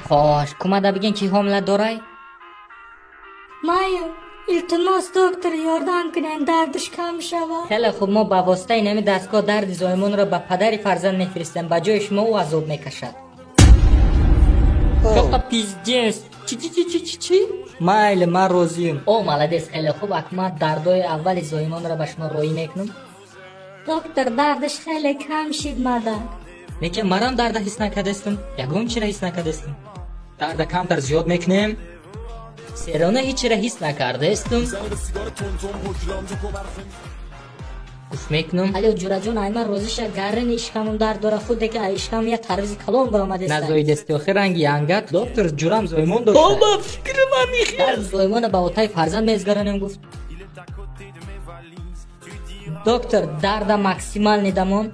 Xo'sh, kumada bigin ki homila дорай? Майя, илтимос доктор ёрдам кунед, дардаш кам шавад. Хеле хуб, мо ба воситаи нами дастгоҳ дарди зоимонро ба падари фарзанд мефиристем, ба ҷои шумо ӯ азоб мекашад. Чоқа пиздец. Чи чи чи чи чи чи? Майли, ман розием. О, молодец, хеле хуб, акман дардои аввали зоимонро ба шумо роӣ мекунам. Доктор, дардаш хеле кам шид мада. Лекин манам дарда ҳис накардастам, ягон чиро ҳис накардастам. Дарда камтар зиёд мекунем. Серона ҳечро ҳис накардастам. Гуф мекунам. Алё ҷураҷон, ай ман розӣ ша, гарини ишкамам дард дора, худе ки ай ишкам як тарвизи калон баромадест. Назоидасти охир ранги янгат, доктор ҷурам зоимон дошта. Оба фикри ман мехел. Дард зоимона ба отаи фарзанд мезгаранем гуфт. Доктор, дарда максимални дамон.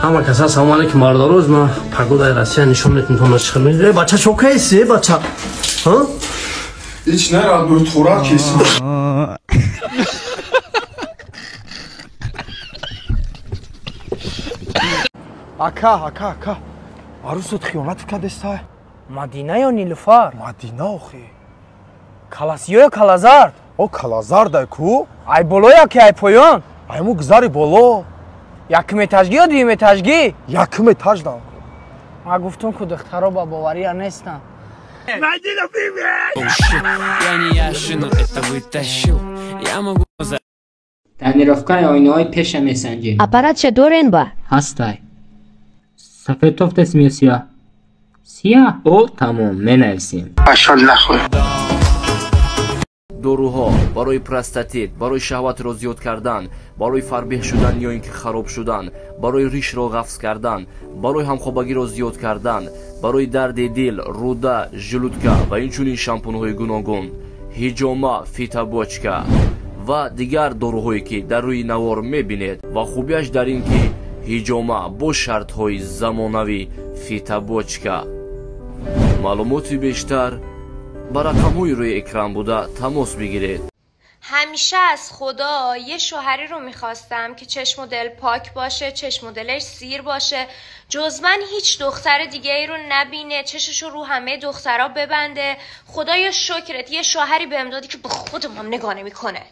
Ҳама каса салом алейкум, бардорӯз ма погодаи Россия нишон метим то чихел мед. Бача чо кайси, бача? Ҳа? Ҳеч нера дуртура кеси. Ака, ака, ака. Арусот хиёнат кардестай? Мадина ё Нилуфар? Мадина охи. Каласиё ё Калазард? О, Калазардай ку? Ай боло ё ки ай поён? Ай му гузари боло. Якум этажгӣ ё дуюм этажгӣ? Якум этаждан. Ман гуфтум ку духтаро ба бовария нестанд. Мадина, привет! Я не Яшину это вытащил. Я могу за... Тонировкаи оинаҳои пеша месанҷем. Аппаратша дорен ба? Ҳастай. Сафед тофтес миё сиёҳ? Сиёҳ? О, тамом, менависем. Пашол нахӯр. Доруҳо барои простатит, барои шаҳватро зиёд кардан, барои фарбеҳ шудан ё ин ки хароб шудан, барои ришро ғафз кардан, барои ҳамхобагиро зиёд кардан, барои дарди дил, рӯда, желудка ва инчунин шампунҳои гуногун, ҳиҷома, фитобочка ва дигар доруҳое ки дар рӯи навор мебинед. Ва хубиаш дар ин ки ҳиҷома бо шартҳои замонавӣ, фитобочка. Маълумоти бештар ба рақамҳои рӯи экран буда тамос бигиред. ҳамиша аз худо یه شوهری رو میخواستم که چشم و دل پاک باشه، چشم و دلش سیر باشه، جز من هیچ دختر دیگه ای رو نبینه، چشش رو همه دخترها ببنده. خدایا شکرت یه شوهری بهم دادی که به خودم هم نگاه نمیکنه.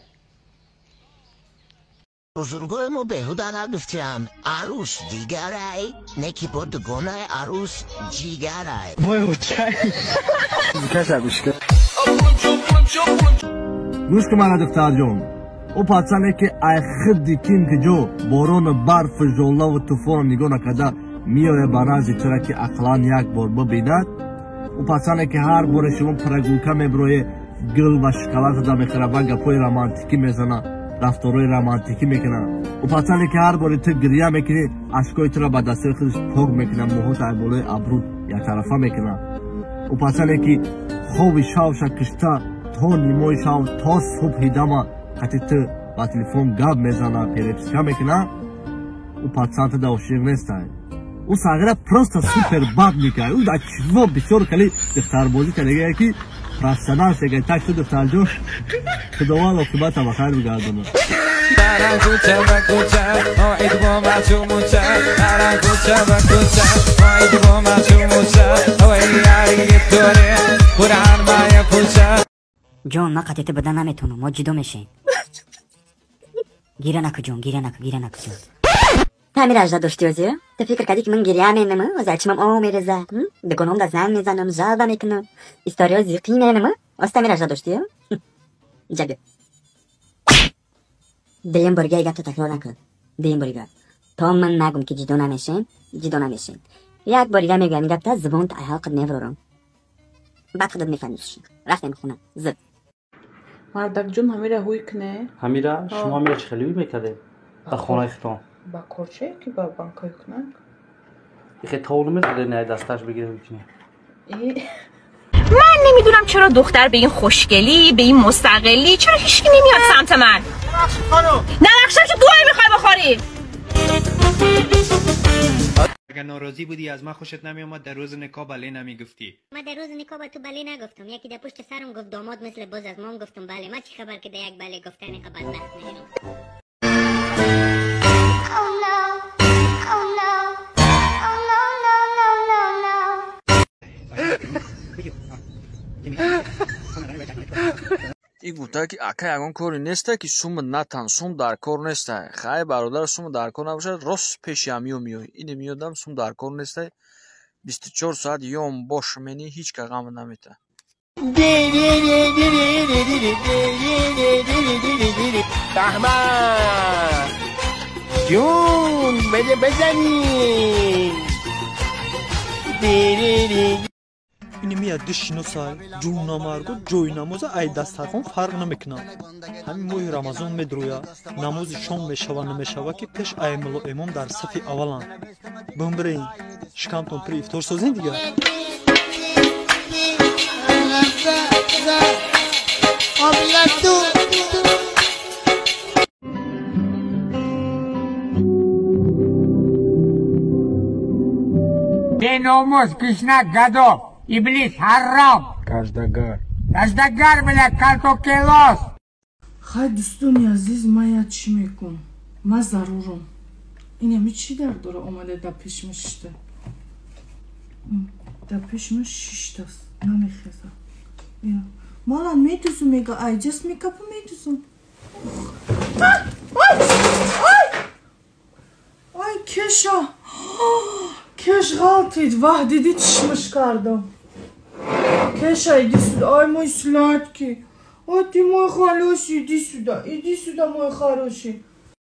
بزرگای ما بهودا نگفتم عروس دیگرای نکی بود گناه عروس جیگرای. وای اوچای. گوش که من دختر جون، او پاچانه که ای خود کیم که جو باران برف ژوله و طوفان نگاه نکرده میاره به چرا که عقلا یک بار ببیند. او پاچانه که هر بار شما پرگولکه میبروی گل و شکلات دا میخره و گپای رمانتیکی میزنه، رفتارهای романтикӣ мекунад. Ӯ пацане ки ҳар боре ту гиря мекунӣ, ашкои туро ба дастаи худаш пок мекунад, мӯҳота ай болои абрӯ яктарафа мекунад. Ӯ пацане ки хоби шавша кишта то нимои шав то субҳи дама қати ту ба телефон гап мезана, переписка мекунад, ӯ пацан ту да ошиқ нестай. Ӯ сағира просто супер бабникай. Ӯ да чиво бисёр кали духтарбозӣ кардагие ки профессионал шегай. Так ту духтарҷон, худованд оқибата ба хайр бигардонад. Ҷон, ман қатъи ту буда наметавонам, мо ҷудо мешем. Гира наку ҷон, гира наку, гира наку ҷон. Тамир ажда дошти озӣ? Ту фикр кардӣ ки ман гиря менаму, озачимам о мереза, дугоном да занг мезанам, жалба мекунам, историё зиқӣ менаму, оз тамир ажда дошти? Иҷа биё. Дуюм борига гапто такрор накун. Дуюм борига. То ман нагум ки ҷудо намешем, ҷудо намешем. Як борига мегӯям ин гапта, зубонта ай ҳалқат меврорам. Баъд худат мефаҳмӣ. Рафтем хона. Зуд. Мардакҷон, ҳамира ҳуй кне? Ҳамира? Шумо ҳамира чӣ хеле ҳуй мекардед? Дар хонаи худтон? Ба корчае ки ба банкҳои кунак? Ихе таолу медоде не дасташ бигире ҳуй кунӣ? من نمیدونم چرا دختر به این خوشگلی، به این مستقلی، چرا هیچکی نمیاد سمت من؟ نبخشم که گوه میخوای بخوری. اگر ناراضی بودی از من خوشت نمیومد در روز نکاح بله نمیگفتی. من در روز نکاح با تو بله نگفتم. یکی در پشت سرم گفت داماد مثل بز از مام، گفتم بله. من چی خبر که در یک بله گفتن اینقدر بدبخت میشم. Oh no. Oh no. Oh no no. Гуфта ки ака ягон коре неста ки сума натан, сум дар кор неста. Хай бародар, сум дар кор набошад, рост пеши ҳамиё меоӣ. Ине меодам, сум дар кор неста. 24 соат ём бош мени, ҳеҷ ка ғам намета. بهمن جون بده بزنی. Ини мия дишиносай ҷӯнамаргу ҷои намоза ай дастархон фарқ намекунад. Ҳамин моҳи Рамазон медрӯя, намози шом мешава намешава ки пеш ай мулло имом дар сафи авваланд. Бимбирен, шикамтон пири ифтор созен дигар. Беномус, кишнак, гадо, иблис, ҳарром. Каждагар. Каждагар, бля, калтокелос. Хай, дӯстони азиз, ман як чӣ мекунам? Ман зарурам. Инами чӣ дард дора, омада дар пешма шишта? Дар пешма шиштаст, намехеза. Малан медузум, мега, айҷас мекапу медузум. Ай, кеша, кеш ғалтид. Ваҳ, дидӣ чишмаш кардам. Кеша, иди сюда. Ай, мой сладкий, ой, ты мой хороший, иди сюда, иди сюда, мой хороший.